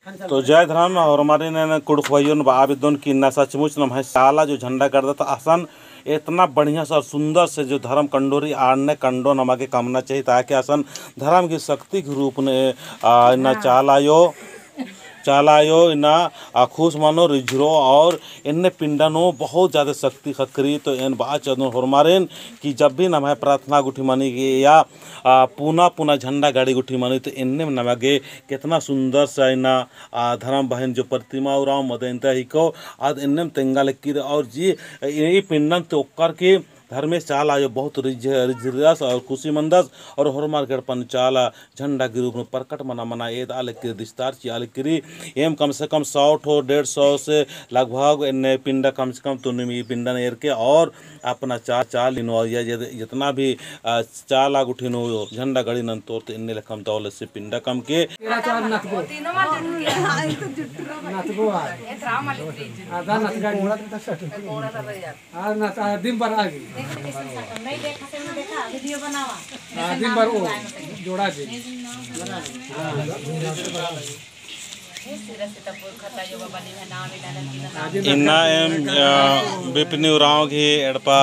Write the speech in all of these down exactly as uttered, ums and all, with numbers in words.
तो जय धर्म, होरमारिन एन कुँड़ुख़ भइयोन बआ बेद्दोन कि इन्ना सचमुच नम्है चाला जो झंडा गड़दत असन एतना बढ़िया से और सुंदर से जो धर्म कंडोरी आड़ने कंडो नमा गे कमना चाहिए, ताकि असन धर्म की शक्ति के रूप में, आ, इन्ना चाला आयो, चाला आयो इन्ना, आ, खुस मनो रिझरो और एन्ने पिंडा नू बहुत ज्यादा शक्ति ख़क्खरी। तो एन बआ चाहदोन होरमारिन कि जब भी नम्है प्रार्थना गुट्ठी मनी गे या, आ, पुना पुना झंडा गाड़ी गुट्ठी मनी तो एन्ने नमा गे केतना सुंदर सा इन्ना आ, धर्म बहिन जो प्रतिमा उराँव मदइनता हिको, आद एन्नेम तेंगा लक्की रई। और जी, ई पिंडन ती ओक्कर की धर्मेस चाला आयो बहुत रिझ-, रिझरस और खुशी मंदस और होरमर गे एड़पन चाला झंडा के रूप में प्रकट मना मना एदआ लक्की रई, दिस्तार चिआ लक्की रई। एम कम से कम सौ ठो, डेढ़ सौ से लगभग एन्ने पिंडा कम से कम तुनिम ई पिंडन एरके और अपना चा-, चाला नू या जत-, जतना भी, आ, चाला गुट्ठी नू झंडा गड़ी नन्तोर तो एन्ने लेखम दौले से पिंडा कमके। इन्ना एम, अ, बिपनी उराँव गही एड़पा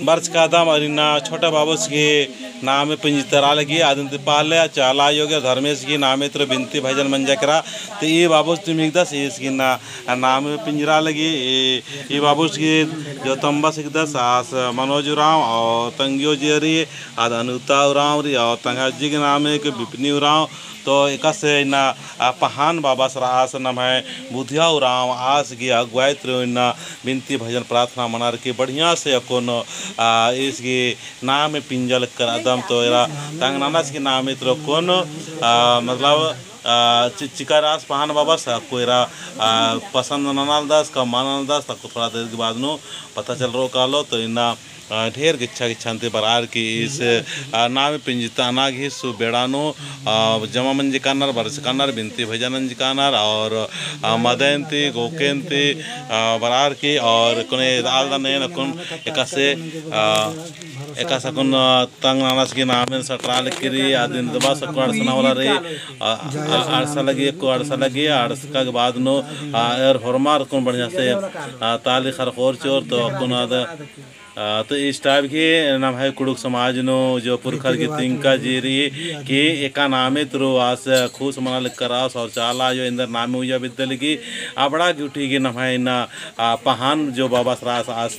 बरचकादम और इन्ना छोटा बाबूस गही नामे पिंजतरा लगी। आदिन ती पहले चाला आयो गही धर्मेस गही नामे तरो बिनती भजन मंजा केरा। तो ई बाबूस तिम हिकदस, ईस गही ना नामे पिंजरा लगी। ई, ई बाबूस गही जो तम्बस हिकदस आस मनोज उराँव और तंग्यो जियरी आद अनुता उराँव रई और तंग्यो जियरी नामे के बिपनी उराँव। तो एकासे इन्ना, आ, पहान बाबस रअस नम्है बुधिया उराँव आस गही अगुवाई तरो इन्ना बिनती भजन प्रार्थना मना लक्की बढ़िया से अक्कुन, आ, ईस गही नामे पिंजा लक्कर अदम तो एरा तंग ननास गही नामे तरो अक्कुन, आ, मतलब, आ, चि-, चिकर आस पहान बाबस अक्कु एरा, आ, पसंद ननालदस का मनालदस तक्कु थोड़ा देर के बाद नू पता चलरओ कालो। तो इन्ना अ, ढेर गिच्छा गिच्छा अन्ती बरअर की ईस, अ, नामे पिंजता ना गही सु बेड़ा नू, अ, जमा मंजकानर, बरचकानर, बिनती भजन नंजकानर और, अ, मदयन्ती, गोकेन्ती, अ, बरअर की और कुने आलदन एन अक्कुन एकासे, अ, एकासे अक्कुन, अ, तंग ननास गही नामे सटरा लक्की रई, आदिन दबा सक्कु अड़सना वाला रई, अ, अ, अड़सा लगी, अक्कु अड़सा लगी, अड़सका के बाद नू, अ, एर होरमर अक्कुन बढ़िया से, अ, ताली खरखोर चिओर तो अक्कुन आद आ, तो इस type की नम्है कुँड़ुख़ समाज नू जो पुरखर की तिंका जे रई कि एका नामे तरो आस खुस मना लक्कर आस और चाला आयो एन्देर नामे उइया बेद्दा लगी। अबड़ा गुट्ठी की नम्है इन्ना, आ, पहान जो बाबस रअस आस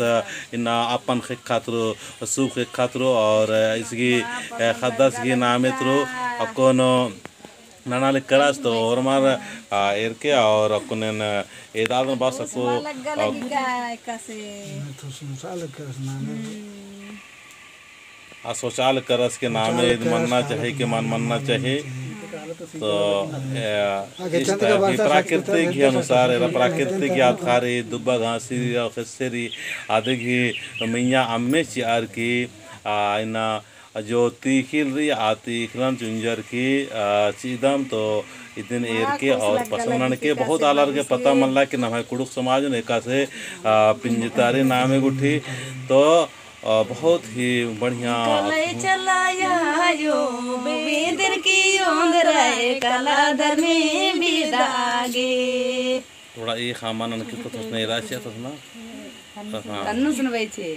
इन्ना अपन ख़ेक्खा तरो, सुख ख़ेक्खा तरो और ईस गही, आ, ख़द्दस गही नामे तरो अक्कुन नना लक्कर आस तो होरमर, आ, एरके और अक्कुन एन एदादन बस अक्कु, आ, लग्गा लगी का एकासे। नहीं, थोसमुसा लग्गा आस नामे। हम्म। आ, सोचा लक्कर आस के नामे ईद मन्ना चाही कि मल मन्ना चाही। तो, ए, इस type की प्राकृतिक ही अनुसार, एरा प्राकृतिक याद खारी, दुब्बा घासी और खस्सेरी, आदि गही मइय्याँ अम्मे चिअर की, आ, इन्ना जो तीखिल रई, आ तीखिलन चुंजर की, आ, चिदम तो इदिन एरके और पसंद ननके बहुत आलर के पता मल्ला कि नम्है कुँड़ुख़ समाज नू एकासे, आ, पिंजतारी नामे गुट्ठी तो, आ, बहुत ही बढ़िया। कलई चलाया यो बेदर की ओंदराय कला धर्मे बिदागे। थोड़ा ई खामा ननके तो थोसना एरा चिआ थोसना। तन्नु सुनबै छे।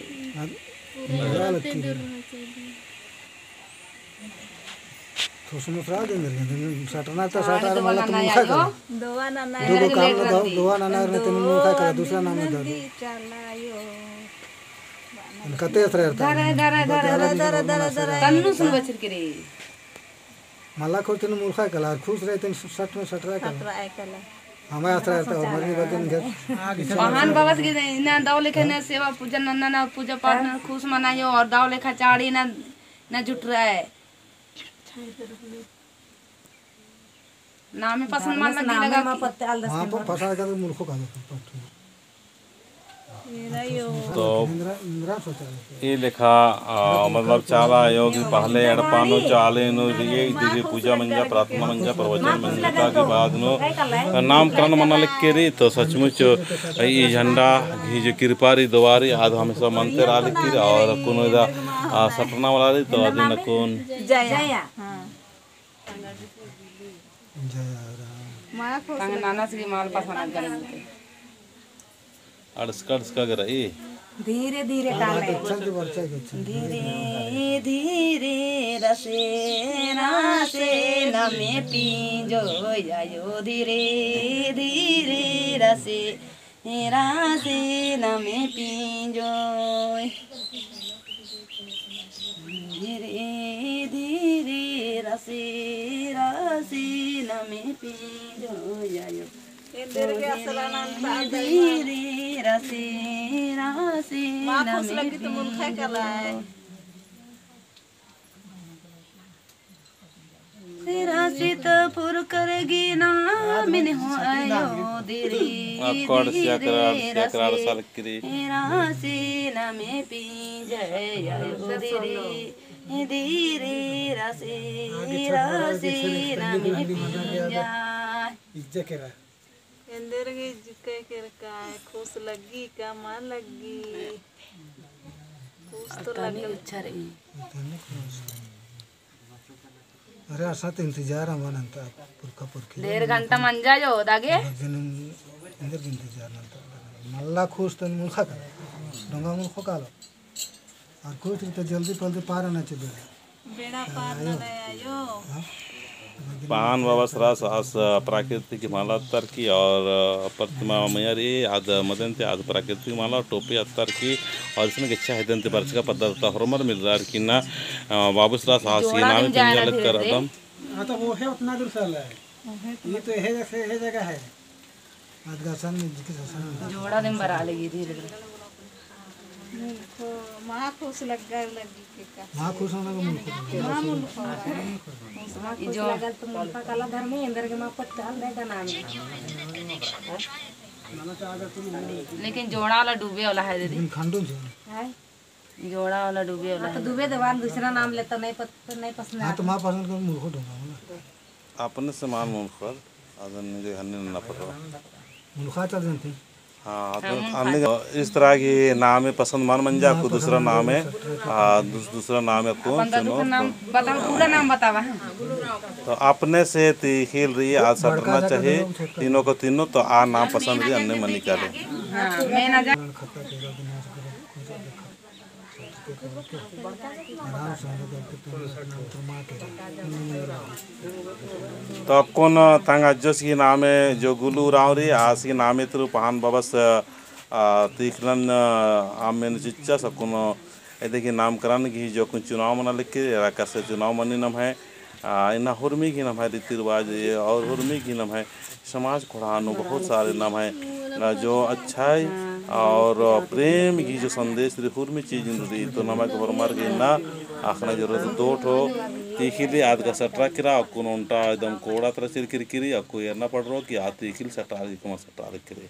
थोसमुसरा दे दे, सटना तो सटा रे, मला तो मुखा कर। दोवा नना दो, दो काम ना दो, दोवा नना रे, तेनु मुखा कर, दूसरा नाम दे दो। कते असरा रहता है? तन्नु सुनबै छिरके रे। मला खोज तेनु मुखा कला, खुस रहे तेनु सट में सटरा कला। हमें असरा रहता है, मरनी बगन घर। पहान बाबस गही इन्ना दव लेखा ना सेवा पूजा नन्ना ना पूजा पाठ ना खुस मनायो और दव लेखा चाड़ी ना, ना जुटरआ। नामे पसंद मल लगी लगा कि। हाँ, प-, पसंद लगा तो मूर्खो का दो, पट। तो ई लेखा, आ, मतलब चाला आयो गही पहले एड़पा नू चाली नू रई, इदी गही पूजा मंजा, प्रार्थना मंजा, प्रवचन मंजा, का के बाद नू नामकरण मना लक्की रई, तो सचमुच ई झंडा गही जो कृपा रई, दुआ रई, आद हमेशा मनते रआ लक्की रई, और अक्कुन इदा, आ, सटना वाला रई, तो अदिन अक्कुन जय। हाँ। जय राम। माँ खुश तंग लगी। नाना से माल पसंद कर। अड़सका अड़सका के रई। धीरे धीरे हाँ, टाले। अच्छा के बरचा के अच्छा। धीरे धीरे रसे रसे नमे पिंजो आयो, धीरे धीरे रसे रसे नमे पिंजो। धीरे धीरे रसे रसे नमे पिंजो आयो। एन्देर गे असला नंता धीरे रसे रसे माँ खुश नमे लगी तो मुनखा पिंजो। कला है। सिरासित फुरकर गे नामिन हो आयो, धीरे धीरे रसे रसे नमे पिंजो आयो, धीरे धीरे रसे रसे नमे पिंजो। इज्जा केरा। एन्देर गे इज्जत के रखा है, खुश लग्गी का माँ लग्गी? खुश तो लग्गी। अच्छा रई। अरे, असा तो इंतजार अमा नंता पुरखा पुरखी। डेढ़ घंटा मंजा जो दागे। एन्देर गे इंतजार नंता। मल्ला खुश तो मुनखा का। डोंगा मुनखो कालो। और कुछ तो जल्दी पल्दी पार आना चाहिए। बेड़ा पार ना रहे आयो। हाँ? पहान बाबस रअस आस प्राकृतिक मला अत्तर की और प्रतिमा मइय्याँ रई आद मदन ती आद प्राकृतिक मला टोपी अत्तर की और इसने गेच्छा हेद्दन ती बरचका पद्दा ता होरमर मिलरअर की ना बाबस रअस आस ये नामे पिंजो आलर कर अदम। हाँ, तो वो है उतना दूर से आला है। ये तो यही जगह से, यही जगह है। आद गा असन में जिकिस असन में। जोड़ा दिम बरआ लगी धीरे धीरे। मुनखो, महा खुश लग्गा लगी के का। महा खुश होना का मुनखो। महा मुनखो। महा खुश लगल तो मुनखा काला धर्मे एन्देर गे महा पट्टाल दे का नाम। लेकिन जोड़ा वाला डूबे वाला है दीदी। लेकिन खंडून से। है। जोड़ा वाला डूबे वाला हाँ, तो है। डूबे देवान दूसरा नाम लेता नहीं पत-, नहीं पसंद हाँ, तो आता। माँ पसंद कर मुनखो डोंगा वाला। अपने से मान मुनखो, अदन निजे हन्ने ना पटो। मुनखा चल जानते। हाँ, हाँ, तो मुनखा। अन्ने इस तरह की नाम है पसंद मान मंजा, हाँ, को दूसरा नाम है, हाँ, दूस-, दूसरा नाम है, कौन अपन दादू सुनो का नाम तो। बताओ, पूरा नाम बतावा है। तो अपने से तिखिल रई, आद सटरना चाही, तीनों को तीनों, तो आ नाम पसंद रई, अन्ने मनी काले। हाँ, मैं ना जा- तो अक्कुन तंग अज्जोस गही नामे जो गुलू उराँव रई, आस गही नामे तुरु पहान बबस, आ, तिखिलन, आ, आमेन चिच्चस अक्कुन एदे गही नामकरण गही जो अक्कुन चुनाव मना लगी, एरा कसे चुनाव मनी नम्है, आ, इन्ना हुरमी गही नम्है रीति रिवाज और हुरमी गही नम्है समाज खोड़हा नू बहुत सारे नम्है, अ, जो अच्छाई और प्रेम गही जो संदेश रई, हुरमी चीज नू रई, तो नम्है गे होरमर गे ना अख़ना जरूरत दो ठो तिखिल रई, आद गा सटरा केरा, अक्कुन ओन्टा एकदम कोड़ा तरा चिरकिरकी रई, अक्कु एरना पड़रो कि आ तिखिल सटरा रई, कुमा सटरा रई केरे।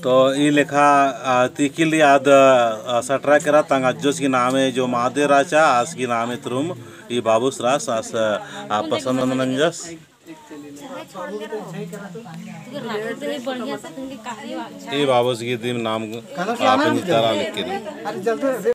तो ई लेखा, आ, तिखिल रई आद, आ, सटरा केरा तंग अज्जोस गही नामे जो महादेव राचा, आस गही नामे तुरुम ई बाबुस रअस, आस, आ, पसंद नंजस। ई बाबुस गही दिम नाम, आ, पिंजतारा लिखिल।